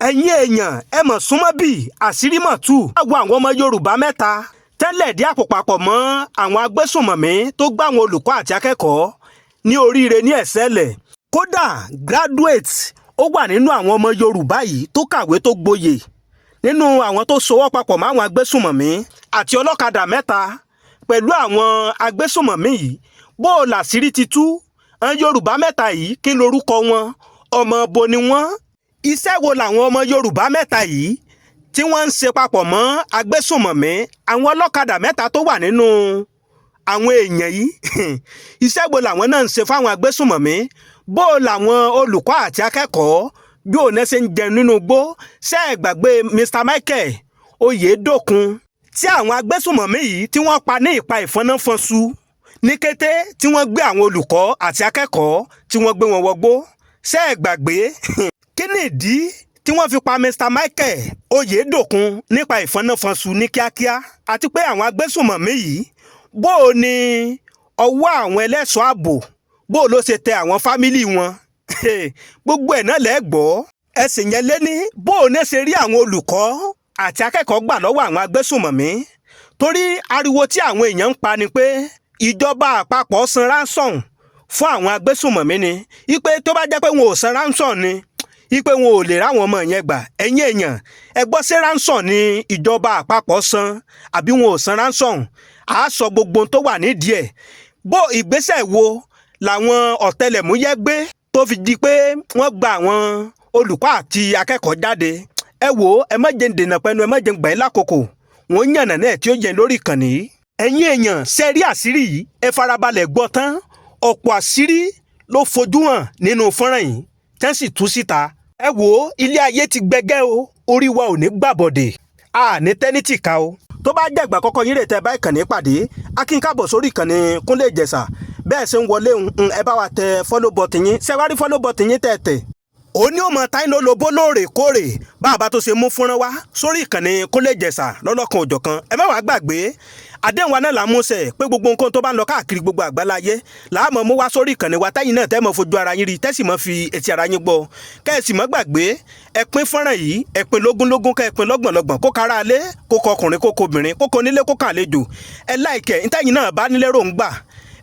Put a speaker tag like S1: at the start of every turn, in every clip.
S1: Ẹ̀yin èèyàn, ẹ mọ̀ súnmọ́ bí àṣírí mọ̀ tú. Àwọn ọmọ Yorùbá mẹ́ta tẹ́lẹ̀ dí àpò papọ̀ mọ́ àwọn agbésùnmọ̀mí tó gbá àwọn olùkọ́ àti akẹ́kọ̀ọ́ ní oríire ní ẹ̀sẹ̀lẹ̀. Kódà, graduate ó wà nínú àwọn ọmọ Yorùbá yìí tó kàwé tó gboyè nínú àwọn tó sowọ́ papọ̀ mọ́ àwọn agbésùnmọ̀mí àti ọlọ́kadà mẹ́ta pẹ̀lú àwọn agbésùnmọ̀mí yìí. Bó o làṣírí ti tú, àwọn Yorùbá mẹ́ta yìí, kí lorúkọ wọn? Ọmọ bo ni wọ́n? Iṣẹ́ wo làwọn ọmọ Yorùbá mẹ́ta yìí tí wọ́n ń ṣe papọ̀ mọ́ agbésùnmọ̀mí? Àwọn ọlọ́kadà mẹ́ta tó wà nínú àwọn èèyàn yìí, iṣẹ́ wo làwọn náà ń ṣe fáwọn agbésùnmọ̀mí? Bó o làwọn olùkọ́ àti akẹ́kọ̀ọ́ bí òun ṣe ń jẹun nínú igbó? Ṣé ẹ gbàgbé Mr Michael Oyedokun tí àwọn agbésùnmọ̀mí yìí tí wọ́n pa ní ìpa ìfọ́náfọ́nsu ní kété tí wọ́n gbé àwọn olùkọ́ àti akẹ́kọ̀ọ́ tí wọ́n gbé wọn wọgbó? Ṣé ẹ gbàgbé? Kí ni ìdí tí wọ́n fi pa Mr Michael Oyedokun nípa ìfọ́náfọ́nsu ní kíákíá? Àti pé àwọn agbésùnmọ̀mí yìí, bó o ní ọwọ́ àwọn ẹlẹ́ṣọ́ ààbò, bó o ló ṣe tẹ àwọn family wọn? Gbogbo ẹ̀ náà lẹ́gbọ́ ẹ̀sìn yẹn lé ní bó o ní ṣe rí àwọn olùkọ́ àti akẹ́kọ̀ọ́ gbà lọ́wọ́ àwọn agbésùnmọ̀mí, torí ariwo tí àwọn èèyàn ń pa ni pé ìjọba àpapọ̀ san ransom fún àwọn agbésùnmọ̀mí ni, ipe tó bá jẹ́ pé wọn ò san ransom ni, ipe wọn ò lè ráwọn ọmọ yẹn gbà. Ẹ̀yin èèyàn, ẹ gbọ́, ṣé ransom ni ìjọba àpapọ̀ san àbí wọn ò san ransom? À á sọ gbogbo ohun tó wà nídìí ẹ̀. Bó ìgbésẹ̀ wo làwọn ọ̀tẹlẹ̀múyẹ́ gbé tó fi di pé wọ́n gba àwọn olùkọ́ àti akẹ́kọ̀ọ́ jáde? Ẹ wò ó, ẹ má jẹ́ ń dènà pẹ́nu, ẹ má jẹ́ ń gbà yín lákòókò. Wọ́n yànnà náà tí ó yẹ lórí ìkànnì yìí. Ẹ̀yin èèyàn, ṣe rí àṣírí yìí? Ẹ farabalẹ̀ gbọ́ tán. Ọ̀pọ̀ àṣírí ló fojú hàn nínú fọ́nrán yìí tẹ́ sì tú síta. Ẹ wò ó, ilé ayé ti gbẹgẹ́ o. Orí wa ò ní gbàbọ̀dè, a ní tẹ́nítì ká o. Tó bá jẹ́ ìgbà àkọ́kọ́ yín rè tẹ́ bá ìkànnì pàdé, akínkábọ̀ sórí ìkànnì Kúnlé Ìjẹ̀ṣà. Bẹ́ẹ̀ ṣe ń wọlé ń, ẹ bá wa tẹ follow button yín. Ṣé wá rí follow button yín tẹ̀tẹ̀, ó ní ó mọ táyín ló lobó lóòrèkóòrè bá a bá tó ṣe mú fúnra wá sórí ìkànnì Kúnlé Ìjẹ̀ṣà lọ́lọ́kan òjọ̀kan. Ẹ má wàá gbàgbé àdéhùn wa náà là ń múṣẹ pé gbogbo nǹkan tó bá ń lọ káàkiri gbogbo àgbáláyé là á mọ̀ mú wá sórí ìkànnì wa, tẹ́yìn náà tẹ́ mọ̀ fojú ara yín rí, tẹ́sì mọ̀ fi etí ara yín gbọ́. Kẹ́ẹ̀sì mọ́ gbàgbé, ẹ pín fọ́nrán yìí, ẹ pín lógúnlógún, kẹ́ ẹ pín lọ́gbọ̀nlọ́gbọ̀n, kó kára alé, kó kọ ọkùnrin, kó kọ obìnrin, kó kọ onílé, kó kàn àlejò. Ẹ like ẹ̀, ntẹ́yìn náà bá nílé ròǹgbà,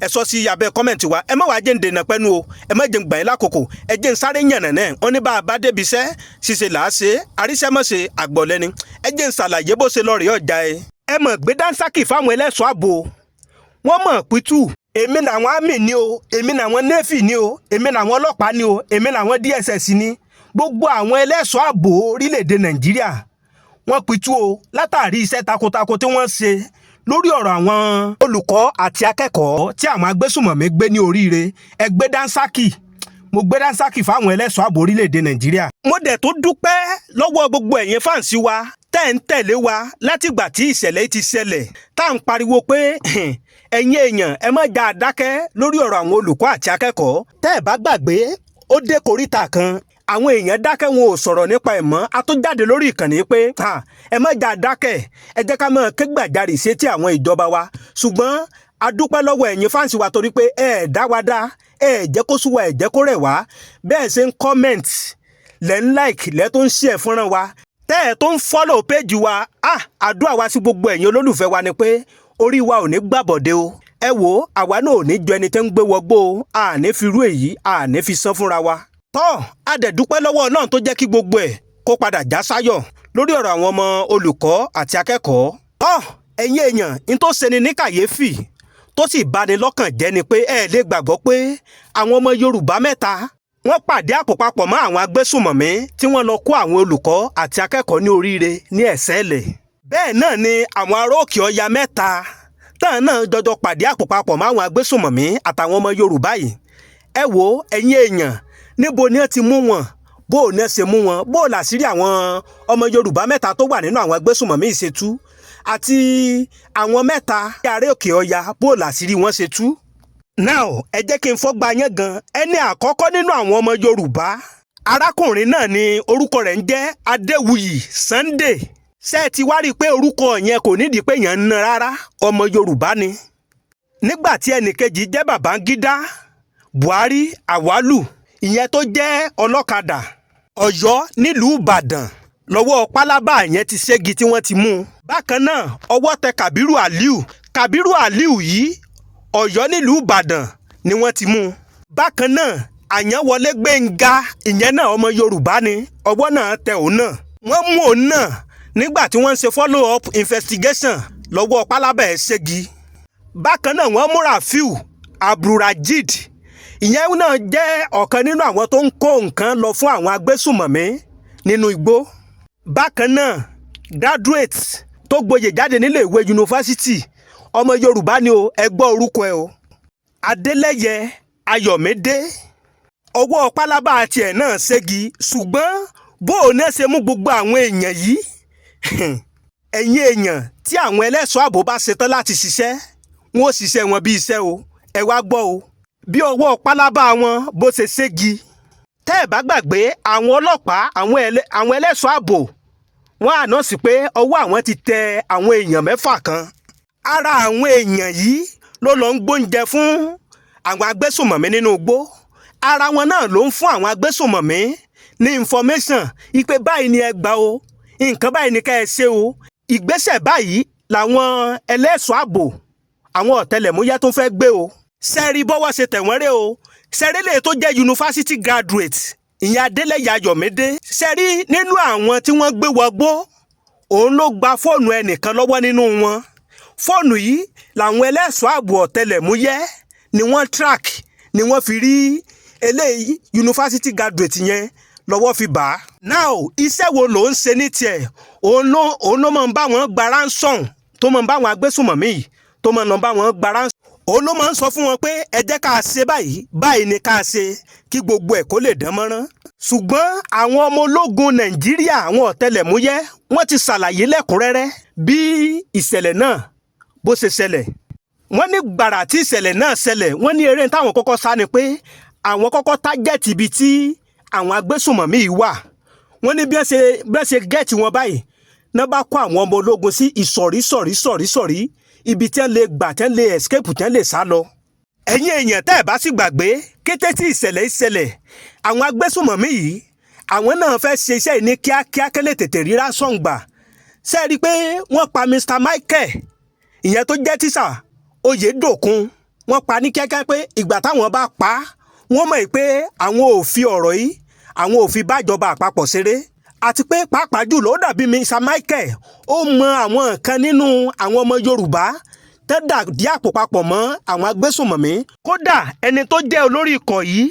S1: ẹ sọ sí abẹ́ comment wa. Ẹ má wàá jẹ́ ń dènà pẹ́nu o, ẹ má jẹ́ ń gbà yín lákòókò. Ẹ jẹ́ ń sáré yànnà náà. Wọ́n ní bá a bá débi iṣẹ́ ṣíṣe là á ṣe, àríṣẹ́mọ̀ṣe àgbọ̀lẹ́ni. Ẹ jẹ́ ń ṣàlàyé bó ṣe lọ rí ọjà. Ẹ mọ̀ gbé dáńsákì fáwọn ẹlẹ́ṣọ́ ààbò, wọ́n mọ̀ pítù. Èmi làwọn army ni o, èmi làwọn navy ni o, èmi làwọn ọlọ́pàá ni o, èmi làwọn DSS ni. Gbogbo àwọn ẹlẹ́ṣọ́ ààbò orílẹ̀-èdè Nàìjíríà, wọ́n pitú o látàrí iṣẹ́ takuntakun tí wọ́n ṣe lórí ọ̀rọ̀ àwọn olùkọ́ àti akẹ́kọ̀ọ́ tí àwọn agbésùmọ̀mí gbé ní oríire. Ẹ gbé dáńsákì, mo gbé dáńsákì fáwọn ẹlẹ́ṣọ́ ààbò orílẹ̀-èdè Nàìjíríà. Mo dẹ̀ tó dúpẹ́ lọ́wọ́ gbogbo ẹ̀yin fans wa tẹ́ ń tẹ̀lé wa látìgbà tí ìṣẹ̀lẹ̀ ti ṣẹlẹ̀, tá à ń pariwo pé ẹ̀yin èèyàn, ẹ má já a dákẹ́ lórí ọ̀rọ̀ àwọn olùkọ́ àti akẹ́kọ̀ọ́. Tẹ́ ẹ̀ bá gbàgbé, ó dé koríta kan, àwọn èèyàn dákẹ́, wọn ò sọ̀rọ̀ nípa ẹ̀ mọ́. A tó jáde lórí ìkànnì pé ẹ má já a dákẹ́, ẹ jẹ́ ká máa ké gbàjarè sétí àwọn ìjọba wa. Ṣùgbọ́n a dúpẹ́ lọ́wọ́ ẹ̀yin fans wa torí pé ẹ ẹ̀ dá wa dá, ẹ ẹ̀ jẹ́ kó sú wa, ẹ̀ jẹ́ kó rẹ̀ wá. Bẹ́ẹ̀ ṣe ń comment, lẹ́ ń like, lẹ́ tó ń share fọ́nrán wa, tẹ́ ẹ̀ tó ń follow page wa. Ah, àdúrà wa sí gbogbo ẹ̀yin olólùfẹ́ wa ni pé orí wa ò ní gbàbọ̀dé o. Ẹ wò ó, àwa náà ò ní jọ ẹni tẹ́ ń gbé wọgbó o. A ní fi rú èyí, a ní fi san fúnra wa. Tọ́ a dẹ̀ dúpẹ́ lọ́wọ́ Ọlọ́run tó jẹ́ kí gbogbo ẹ̀ kó padà já sáyọ̀ lórí ọ̀rọ̀ àwọn ọmọ olùkọ́ àti akẹ́kọ̀ọ́. Tọ́ ẹ̀yin èèyàn, ní tó ṣeni ní kàyéfì tó sì bani lọ́kàn jẹ́ ni pé ẹ lè gbàgbọ́ pé àwọn ọmọ Yorùbá mẹ́ta, wọ́n pàdé àpò papọ̀ mọ́ àwọn agbésùmọ̀mí tí wọ́n lọ kó àwọn olùkọ́ àti akẹ́kọ̀ọ́ ní oríire ní Ẹ̀sẹ̀lẹ̀. Bẹ́ẹ̀ náà ni àwọn ará Òkè Ọya mẹ́ta táwọn náà jọjọ pàdé àpò papọ̀ mọ́ àwọn agbésùmọ̀mí àtàwọn ọmọ Yorùbá yìí. Ẹ wo, ẹ̀yin èèyàn, níbo ni wọ́n ti mú wọn? Bó o ní ẹ ṣe mú wọn? Bó o làṣírí àwọn ọmọ Yorùbá mẹ́ta tó wà nínú àwọn agbésùmọ̀mí ṣe tú, àti àwọn mẹ́ta ará Òkè Ọya, bó o làṣírí wọn ṣe tú? Now, ẹ jẹ́ kí n fọ́gbà yẹn gan. Ẹni àkọ́kọ́ nínú àwọn ọmọ Yorùbá, arákùnrin náà ni orúkọ rẹ̀ ń jẹ́ Adéwuyì Sunday. Ṣé ẹ ti wá rí i pé orúkọ yẹn kò nídìí pé yẹn ń ná rárá? Ọmọ Yorùbá ni. Nígbà tí ẹnìkejì jẹ́ Babangida Buhari Awalu, ìyẹn tó jẹ́ ọlọ́kadà. Ọ̀yọ́ nílùú Ìbàdàn lọ́wọ́ pálábá yẹn ti ségi tí wọ́n ti mú un. Bákan náà, ọwọ́ tẹ Kabiru Aliu. Kabiru Aliu yìí, Ọ̀yọ́ nílùú Ìbàdàn ni wọ́n ti mú un. Bákan náà, Àyànwọlé Gbẹ̀ngà, ìyẹn náà ọmọ Yorùbá ni, ọwọ́ náà tẹ òun náà. Wọ́n mú òun náà nígbà tí wọ́n ń ṣe follow up investigation lọ́wọ́ pálábá ẹ̀ ségi. Bákan náà, wọ́n mú Rafiu Abdulrajid. Ìyẹn náà jẹ́ ọ̀kan nínú àwọn tó ń kó nǹkan lọ fún àwọn agbésùmọ̀mí nínú igbó. Bákan náà, graduate tó gboyè jáde nílé ìwé yunifásitì, ọmọ Yorùbá ni o. Ẹ gbọ́ orúkọ ẹ o, Adélẹ́yẹ Ayọ̀mídé. Ọwọ́ pálábá tiẹ̀ náà ségi. Ṣùgbọ́n bó o náà ṣe mú gbogbo àwọn èèyàn yìí, ẹ̀yin èèyàn, tí àwọn ẹlẹ́ṣọ́ ààbò bá ṣetán láti ṣiṣẹ́, wọn ó ṣiṣẹ́ wọn bí iṣẹ́ o. Ẹ wá gbọ́ o, bí ọwọ́ pálábá wọn bó ṣe ségi. Tẹ́ ẹ̀ bá gbàgbé, àwọn ọlọ́pàá, àwọn ẹlẹ́ṣọ́ ààbò, wọ́n announce pé ọwọ́ àwọn ti tẹ àwọn èèyàn 6 kan. Ara àwọn èèyàn yìí ló lọ ń gbóúnjẹ fún àwọn agbésùnmọ̀mí nínú igbó. Ara wọn náà ló ń fún àwọn agbésùnmọ̀mí ní information ipe báyìí ni ẹ gbà o, nǹkan báyìí ni ká ẹ ṣe o, ìgbésẹ̀ báyìí làwọn ẹlẹ́ṣọ́ ààbò, àwọn ọ̀tẹlẹ̀múyẹ́ tó fẹ́ gbé o. Sẹ́ẹ̀rí bọ́wọ́ ṣe tẹ̀ wọ́n rẹ́ o. Sẹ́ẹ̀rí lè tó jẹ́ university graduate, ìyẹn Adélẹ́yẹ Ayọ̀mídé. Sẹ́ẹ̀rí nínú àwọn tí wọ́n gbé wọgbó, òun ló gba fóònù ẹnìkan lọ́wọ́ nínú wọn. Fóònù yìí làwọn ẹlẹ́ṣọ́ ààbò ọ̀tẹlẹ̀múyẹ́ ni wọ́n track, ni wọ́n fi rí eléyìí, university graduate yẹn, lọ́wọ́ fi bà á. Now, iṣẹ́ wo ló ń ṣe ní tiẹ̀? Òun ló máa ń bá wọn gba ransom, tó máa ń bá wọn agbésùnmọ̀mí yìí, tó máa ń lọ bá wọn gba ransom. Òun ló máa ń sọ fún wọn pé ẹ jẹ́ ká ṣe báyìí, báyìí ni ká ṣe, kí gbogbo ẹ̀ kó lè dán mọ́rán. Ṣùgbọ́n àwọn ọmọ ológun Nàìjíríà, àwọn ọ̀tẹlẹ̀múyẹ́, wọ́n ti ṣàlàyé lẹ́kùnrẹ́rẹ́ bí ìṣẹ̀lẹ̀ náà bó ṣe ṣẹlẹ̀. Wọ́n ní gbàrà tí ìṣẹ̀lẹ̀ náà ṣẹlẹ̀, wọ́n ní eré táwọn kọ́kọ́ sá ni pé àwọn kọ́kọ́ target ibi tí àwọn agbésùnmọ̀mí yìí wà. Wọ́n ní bí wọ́n ṣe get wọn báyìí náà, bá kó àwọn ọmọ ológun sí ìsọ̀rí sọ̀rí sọ̀rí sọ̀rí, ibi tí wọ́n lè gbà, tí wọ́n lè escape, tí wọ́n lè sá lọ. Ẹ̀yin èèyàn, tẹ́ ẹ̀ bá sì gbàgbé, kété tí ìṣẹ̀lẹ̀ ìṣẹ̀lẹ̀, àwọn agbésùnmọ̀mí yìí, àwọn náà fẹ́ ṣe iṣẹ́ yìí ní kíákíá kẹ́lẹ́ tètè ríra sọ̀ǹgbà. Ṣe é rí i pé wọ́n pa Mr Michael, ìyẹn tó jẹ́ tíṣà Oyèdòkun, wọ́n pa ní kíákíá pé ìgbà táwọn bá pa á, wọ́n mọ̀ pé àwọn ò fi ọ̀rọ̀ yìí, àwọn ò fi bájọba àpapọ̀ ṣeré. Àti pé pàápàá jùlọ, ó dàbí Mr Michael ó mọ àwọn nǹkan nínú àwọn ọmọ Yorùbá tẹ́ dàdí àpò papọ̀ mọ́ àwọn agbésùnmọ̀mí. Kódà, ẹni tó jẹ́ olórí ikọ̀ yìí,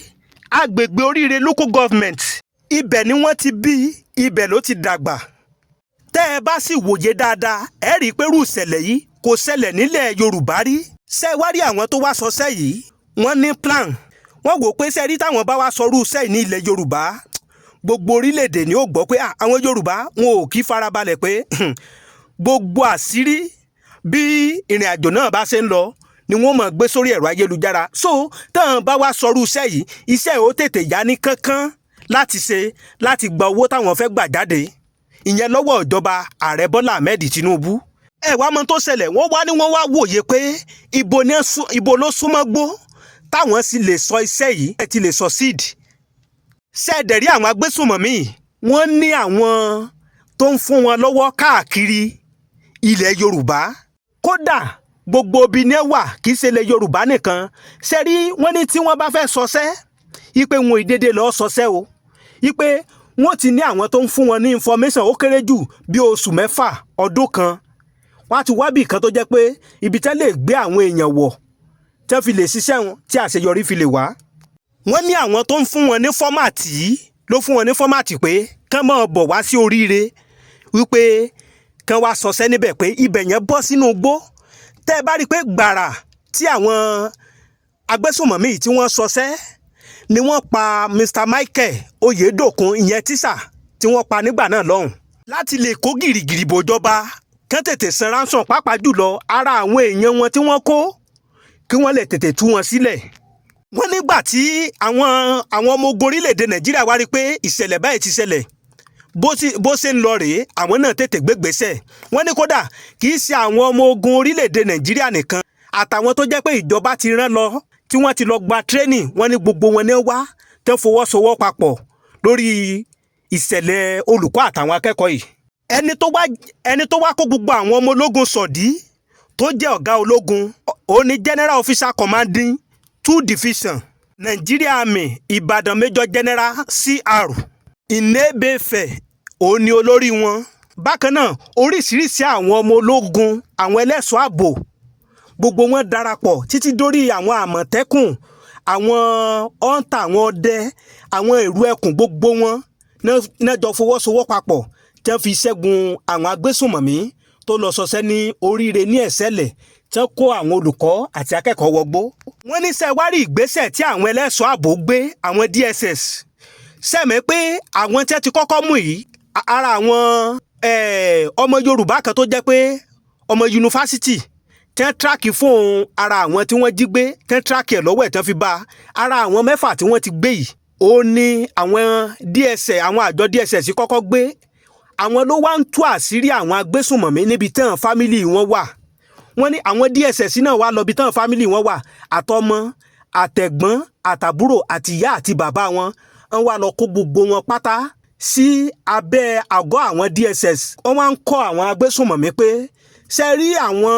S1: agbègbè Oríire Local Government, ibẹ̀ ni wọ́n ti bí, ibẹ̀ ló ti dàgbà. Tẹ́ ẹ bá sì wòye dáadáa, ẹ rí i pé irú ìṣẹ̀lẹ̀ yìí kò ṣẹlẹ̀ nílẹ̀ Yorùbá rí. Ṣé wá rí àwọn tó wá sọṣẹ́ yìí, wọ́n ní plan. Wọ́n wò pé ṣe rí, táwọn bá wá sọrú iṣẹ́ yìí ní ilẹ̀ Yorùbá, gbogbo orílẹ̀-èdè ni ó gbọ́ pé àwọn Yorùbá wọn ò kí farabalẹ̀, pé gbogbo àṣírí bí ìrìn àjò náà bá ṣe ń lọ ni wọ́n máa gbé sórí ẹ̀rọ ayélujára. So táwọn bá wá sọrú iṣẹ́ yìí, iṣẹ́ ò tètè yá ní kánkán láti ṣe, láti gba owó táwọn fẹ́ gbà jáde, ìyẹn lọ́wọ́ ìjọba Ààrẹ Bọ́lá Ahmed Tinubu. Ẹ wá mọ tó ṣẹlẹ̀, wọ́n wá ní wọ́n wá wòye pé ibo ló súnmọ́ gbó táwọn sì lè sọ iṣẹ́ yìí, ẹ ti lè sọ seed. Ṣẹ́ẹ̀dẹ̀rí àwọn agbésùnmọ̀mí, wọ́n ní àwọn tó ń fún wọn lọ́wọ́ káàkiri ilẹ̀ Yorùbá. Kódà, gbogbo ibi ní wà, kì í ṣe ilẹ̀ Yorùbá nìkan. Ṣẹ́rí, wọ́n ní tí wọ́n bá fẹ́ sọṣẹ́ ipe wọn ìdédé lọ́ọ́ sọṣẹ́ o, ipe wọ́n ti ní àwọn tó ń fún wọn ní information. Ó kéré jù bí oṣù 6, ọdún kan, wọ́n á ti wá bì kan tó jẹ́ pé ibi tẹ́ lè gbé àwọn èèyàn wọ̀, tẹ́ fi lè ṣiṣẹ́ wọn, tí àṣeyọrí fi lè wá. Wọ́n ní àwọn tó ń fún wọn ní format yìí ló fún wọn ní format pé kán máa bọ̀ wá sí Oríire, wípé kán wá sọṣẹ́ níbẹ̀, pé ibẹ̀ yẹn bọ́ sínú igbó. Tẹ́ ẹ bá rí i pé gbàrà tí àwọn agbésùnmọ̀mí tí wọ́n sọṣẹ́ ni wọ́n pa Mr Michael Oyèdòkun, ìyẹn tíṣà tí wọ́n pa nígbà náà lọ́hùn, láti lè kó gìrìgìrì bòjọba, kán tètè san ransom, pàápàá jùlọ ara àwọn èèyàn wọn tí wọ́n kó, kí wọ́n lè tètè tú wọn sílẹ̀. Wọ́n nígbà tí àwọn ọmọ ogun orílẹ̀-èdè Nàìjíríà wá rí i pé ìṣẹ̀lẹ̀ báyìí ti ṣẹlẹ̀, bó ṣe ń lọ rèé, àwọn náà tètè gbégbèsẹ̀. Wọ́n ní kódà, kì í ṣe àwọn ọmọ ogun orílẹ̀-èdè Nàìjíríà nìkan, àtàwọn tó jẹ́ pé ìjọba ti rán lọ, tí wọ́n ti lọ gba training, wọ́n ní gbogbo wọn ní wá tẹ́ fọwọ́sowọ́ papọ̀ lórí. Ìṣẹ̀lẹ̀ olùkọ́ àtàwọn akẹ́kọ̀ọ́ yìí, ẹni tó wá kó gbogbo àwọn ọmọ ológun sọ̀dí, tó jẹ́ ọ̀gá ológun, ó ní General Officer Commanding 2 Division, Nigeria Army, Ìbàdàn, Major General C.R. Ìnẹ́bẹ̀fẹ̀, òun ni olórí wọn. Bákan náà, oríṣiríṣi àwọn ọmọ ológun, àwọn ẹlẹ́ṣọ́ ààbò, gbogbo wọn darapọ̀ títí dórí àwọn Àmọ̀tẹ́kùn, àwọn ọ̀ǹtà, àwọn ọdẹ, àwọn èrú ẹkùn, gbogbo wọn náà jọ fọwọ́sowọ́ papọ̀ tí wọ́n fi ṣẹ́gun àwọn agbésùnmọ̀mí tó lọ sọsẹ́ ní Oríire ní Ẹ̀sẹ̀lẹ̀, tí wọ́n kó àwọn olùkọ́ àti akẹ́kọ̀ọ́ wọgbó. Wọ́n ní sẹ́ wá rí ìgbésẹ̀ tí àwọn ẹlẹ́ṣọ́ ààbò gbé, àwọn DSS sẹ́mi pé àwọn tí wọ́n ti kọ́kọ́ mú yìí, ara àwọn ọmọ Yorùbá kan tó jẹ́ pé ọmọ yunifásitì tí wọ́n track fún ara àwọn tí wọ́n jí gbé, tí wọ́n track ẹ̀ lọ́wọ́ ẹ̀ tí wọ́n fi bá ara àwọn mẹ́fà tí wọ́n ti gbé yìí, ó ní àwọn DSS, àwọn àjọ DSS kọ́kọ́ gbé. Àwọn ló wá ń tú àṣírí àwọn agbésùnmọ̀mí níbi tán family wọn wà. Wọ́n ní àwọn DSS náà wá lọ bí tán family wọn wà, àtọmọ, àtẹ̀gbọ́n, àtàbúrò, àtìyá àti bàbá wọn. Wọ́n wá lọ kó gbogbo wọn pátá sí abẹ́ àgọ́ àwọn DSS. Wọ́n wá ń kọ́ àwọn agbésùnmọ̀mí pé, ṣe rí àwọn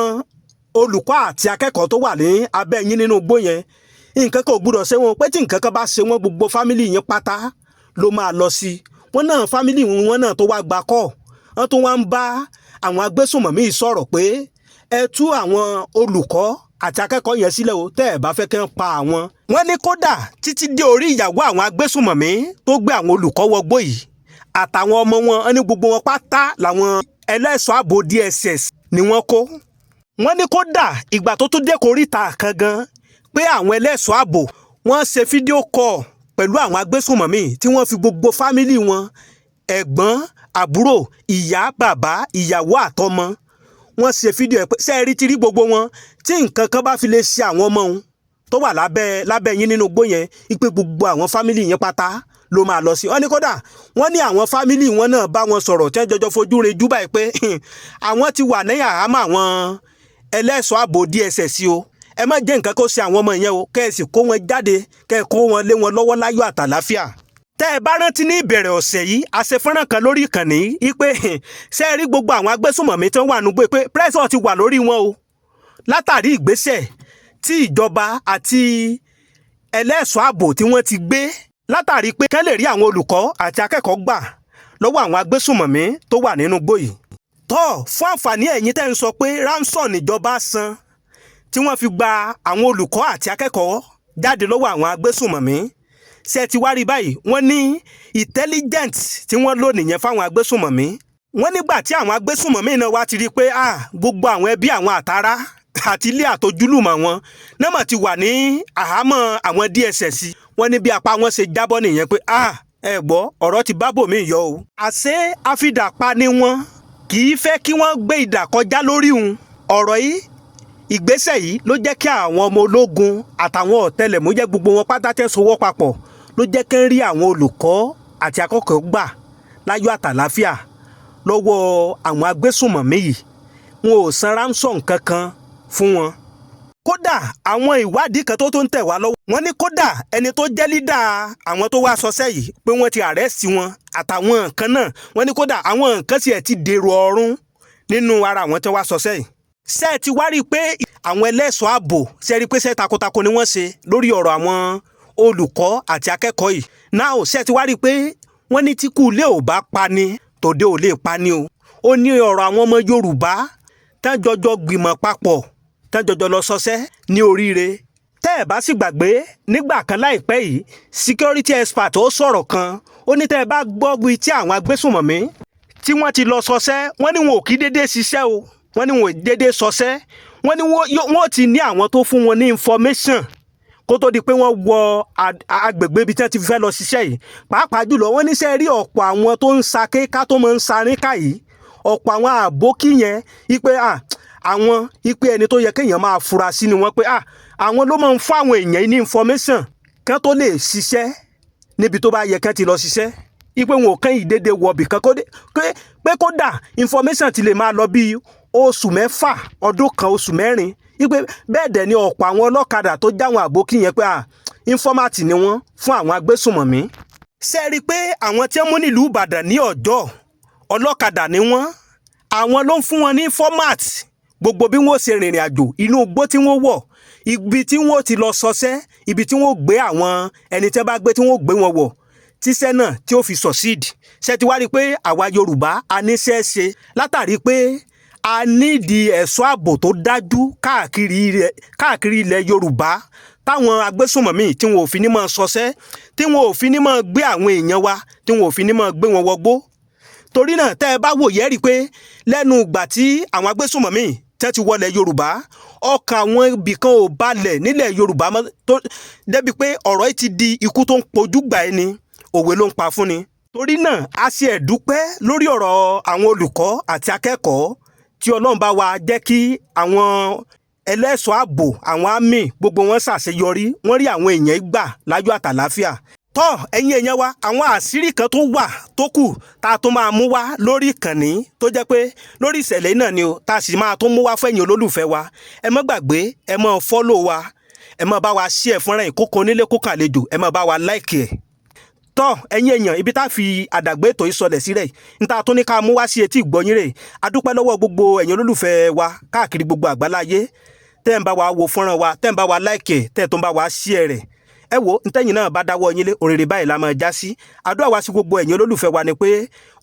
S1: olùkọ́ àti akẹ́kọ̀ọ́ tó wà ní abẹ́ yín nínú igbó yẹn, nǹkan kan ò gbúdọ̀ ṣe wọn, pé tí nǹkan kan bá ṣe wọ́n, gbogbo family yín pátá ló máa lọ sí wọn náà. Family wọn náà tó wá gba kọ́, wọ́n tún wá ń bá àwọn agbésùnmọ̀mí sọ̀rọ̀ pé, ẹ tú àwọn olùkọ́ àti akẹ́kọ̀ọ́ yẹn sílẹ̀ o, tẹ́ ẹ bá fẹ́ kí wọ́n pa àwọn. Wọ́n ní kódà, títí dé orí ìyàwó àwọn agbésùnmọ̀mí tó gbé àwọn olùkọ́ wọgbó yìí àtàwọn ọmọ wọn, ní gbogbo wọn pátá làwọn ẹlẹ́ṣọ́ ààbò DSS ni wọ́n kó. Wọ́n ní kódà, ìgbà tó tún dé koríta kan gan, pé àwọn ẹlẹ́ṣọ́ ààbò wọ́n ṣe video call pẹ̀lú àwọn agbésùnmọ̀mí, tí wọ́n fi gbogbo family wọn, ẹ̀gbọ́n, àbúrò, ìyá, bàbá, ìyàwó àtọmọ, wọ́n ṣe fídíò ẹ̀ pé, ṣé ẹ rí ti rí gbogbo wọn, tí nǹkan kan bá fi lè ṣe àwọn ọmọ òun tó wà lábẹ́ yín nínú igbó yẹn, ipe gbogbo àwọn family yẹn pátá ló máa lọ sí. Wọ́n ní kódà, wọ́n ní àwọn family wọn náà bá wọn sọ̀rọ̀, tí wọ́n jọjọ fojú rinjú báyìí pé àwọn ti wà ní àhámọ́ àwọn ẹlẹ́ṣọ́ ààbò DSS o, ẹ má jẹ́ nǹkan kó ṣe àwọn ọmọ yẹn o, kẹ́ ẹ sì kó wọn jáde, kẹ́ ẹ kó wọn lé wọn lọ́wọ́ láyọ̀ àtàláfíà. Tẹ́ ẹ bá rántí, ní ìbẹ̀rẹ̀ ọ̀sẹ̀ yìí, a ṣe fọ́nrán kan lórí ìkànnì yìí pé, ṣé ẹ rí gbogbo àwọn agbésùnmọ̀mí tó wà nùgbé, pé pressure ti wà lórí wọn o, látàrí ìgbésẹ̀ tí ìjọba àti ẹlẹ́ṣọ́ ààbò tí wọ́n ti gbé, látàrí pé kán lè rí àwọn olùkọ́ àti akẹ́kọ̀ọ́ gbà lọ́wọ́ àwọn agbésùnmọ̀mí tó wà nínú igbó yìí. Tọ́ fún àǹfààní ẹ̀yin tẹ́ ń sọ pé ransom níjọba san tí wọ́n fi gba àwọn olùkọ́ àti akẹ́kọ̀ọ́ jáde lọ́wọ́ àwọn agbésùnmọ̀mí, ṣe ti wá rí báyìí? Wọ́n ní intelligent tí wọ́n lò nìyẹn fáwọn agbésùnmọ̀mí. Wọ́n nígbà tí àwọn agbésùnmọ̀mí náà wá ti rí i pé, ah, gbogbo àwọn ẹbí àwọn, àtàrà àti ilé àtojúlùmọ̀ wọn náà mà ti wà ní àhámọ́ àwọn DSS, wọ́n ní bí apá wọn ṣe jábọ́ nìyẹn pé, ah, ẹ gbọ́, ọ̀rọ̀ ti bá bòmí yọ o. Àṣé àfidàpa ni wọ́n, kì í fẹ́ kí wọ́n gbé idà kọjá lórí òun. Ọ̀rọ̀ yìí, ìgbésẹ̀ yìí ló jẹ́ kí àwọn ọmọ ológun àtàwọn ọ̀tẹlẹ̀múyẹ́, gbogbo wọn pátá tẹ́ sowọ́ papọ̀, ló jẹ́ kí ń rí àwọn olùkọ́ àti akẹ́kọ̀ọ́ gbà láyọ̀ àtàláfíà lọ́wọ́ àwọn agbésùnmọ̀mí yìí. Wọn ò san ransom kankan fún wọn. Kódà, àwọn ìwádìí kan tó ń tẹ̀ wá lọ́wọ́, wọ́n ní kódà, ẹni tó jẹ́ leader àwọn tó wá sọsẹ́ yìí, pé wọ́n ti arrest wọn àtàwọn nǹkan náà. Wọ́n ní kódà, àwọn nǹkan tiẹ̀ ti dèrò ọ̀run nínú ara àwọn tó wá sọsẹ́ yìí. Ṣé ẹ ti wá rí i pé àwọn ẹlẹ́ṣọ́ ààbò, ṣe rí i pé ṣe takuntakun ni wọ́n ṣe lórí ọ̀rọ̀ àwọn olùkọ́ àti akẹ́kọ̀ọ́ yìí náà? Ṣé ẹ ti wá rí i pé wọ́n ní tí kú ilé ò bá pa ni, tòde ò lè pa ni o? Ó ní ọ̀rọ̀ àwọn ọmọ Yorùbá tán jọjọ gbìmọ̀ papọ̀, tán jọjọ lọ sọsẹ́ ní Oríire. Tẹ́ ẹ̀ bá sì gbàgbé, nígbà kan láìpẹ́ yìí, security expert ó sọ̀rọ̀ kan, ó ní tẹ́ ẹ bá gbọ́ bí tí àwọn agbésùnmọ̀mí tí wọ́n ti lọ sọsẹ́, wọ́n ní wọn ò kí déédéé ṣiṣẹ́ o, wọ́n ní wọn ò déédéé sọsẹ́. Wọ́n ní wọ́n ti ní àwọn tó fún wọn ní information kó tó di pé wọ́n wọ agbègbè ibi tí wọ́n ti fẹ́ lọ ṣiṣẹ́ yìí. Pàápàá jùlọ, wọ́n níṣẹ́ rí ọ̀pọ̀ àwọn tó ń saké ká, tó máa ń sarin ká yìí, ọ̀pọ̀ àwọn àbókí yẹn, wípé àwọn wípé ẹni tó yẹ kéèyàn máa fura sí ni wọ́n, pé àwọn ló máa ń fún àwọn èèyàn ní information kán tó lè ṣiṣẹ́ níbi tó bá yẹ kán ti lọ ṣiṣẹ́, wípé wọn ò kán ìdédé wọ̀bì kan pé kódà, information ti lè máa lọ bí oṣù 6, ọdún kan, oṣù 4, wípé bẹ́ẹ̀ dẹ̀ ni ọ̀pọ̀ àwọn ọlọ́kadà tó jáwọn àbókí yẹn, pé informant ni wọ́n fún àwọn agbésùnmọ̀mí. Ṣe rí i pé àwọn tí wọ́n mú nílùú Ìbàdàn ní ọjọ́ ọlọ́kadà ni wọ́n, àwọn ló ń fún wọn ní format gbogbo bí wọ́n ṣe rìnrìn àjò, inú igbó tí wọ́n wọ̀, ibi tí wọ́n ti lọ sọsẹ́, ibi tí wọ́n gbé àwọn ẹni tí wọ́n bá gbé, tí wọ́n gbé wọn wọ̀, tíṣẹ́ náà tí ó fi succeed. Ṣe ti wá rí i pé àwa Yorùbá a níṣẹ́ ṣe látàrí pé a nídìí ẹ̀ṣọ́ ààbò tó dájú káàkiri ilẹ̀ Yorùbá, táwọn agbésùnmọ̀mí tí wọn ò fi ní máa sọsẹ́, tí wọn ò fi ní máa gbé àwọn èèyàn wa, tí wọn ò fi ní máa gbé wọn wọgbó? Torí náà, tẹ́ ẹ bá wòye, rí i pé lẹ́nu ìgbà tí àwọn agbésùnmọ̀mí tẹ́ ti wọlé Yorùbá, ọkàn àwọn ibìkan ò balẹ̀ nílẹ̀ Yorùbá mọ́, tó débi pé ọ̀rọ̀ yìí ti di ikú tó ń pojú gbà ẹni, òwe ló ń pa fún ni. Torí náà, a ṣe ẹ̀dúpẹ́ lórí ọ̀rọ̀ àwọn olùkọ́ àti akẹ́kọ̀ọ́ tí Ọlọ́run bá wa jẹ́ kí àwọn ẹlẹ́ṣọ́ ààbò, àwọn àmì, gbogbo wọn ṣàṣeyọrí, wọ́n rí àwọn èèyàn gbà láyọ̀ àtàláfíà. Tọ́ ẹ̀yin èèyàn wa, àwọn àṣírí kan tó wà tó kù tá a tún máa mú wá lórí ìkànnì, tó jẹ́ pé lórí ìṣẹ̀lẹ̀ náà ni o, tá a sì máa tún mú wá fẹ́yìn olólùfẹ́ wa. Ẹ má gbàgbé, ẹ má follow wa, ẹ má bá wa share fọ́nrán ìkókó onílé kókó àlejò, ẹ má bá wa like ẹ̀. Tọ́ ẹ̀yin èèyàn, ibi tá a fi àdàgbé ètò ìsọlẹ̀ sílẹ̀ níta tún ní ká mú wá sí etí ìgbọ́yín rè. A dúpẹ́ lọ́wọ́ gbogbo ẹ̀yin olólùfẹ́ wa káàkiri gbogbo àgbáláyé tẹ́ ń bá wa wo fọ́nrán wa, tẹ́ ń bá wa like ẹ̀, tẹ́ tó ń bá wa share rẹ̀. Ẹ wo ntẹ́yìn náà bá dáwọ́ yín lé, òrèrè báyìí la máa já sí. Àdúrà wa sí gbogbo ẹ̀yin olólùfẹ́ wa ni pé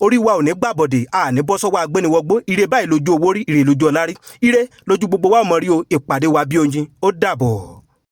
S1: orí wa ò ní gbàbọ̀dè, a ní bọ́ sọ́wọ́ agbéniwọgbó. Ire báyìí lójú owó rí, ire lójú ọlá rí, ire lójú gbogbo wa ò mọ̀ rí o. Ìpàdé wa bí oyin, ó dàbọ̀.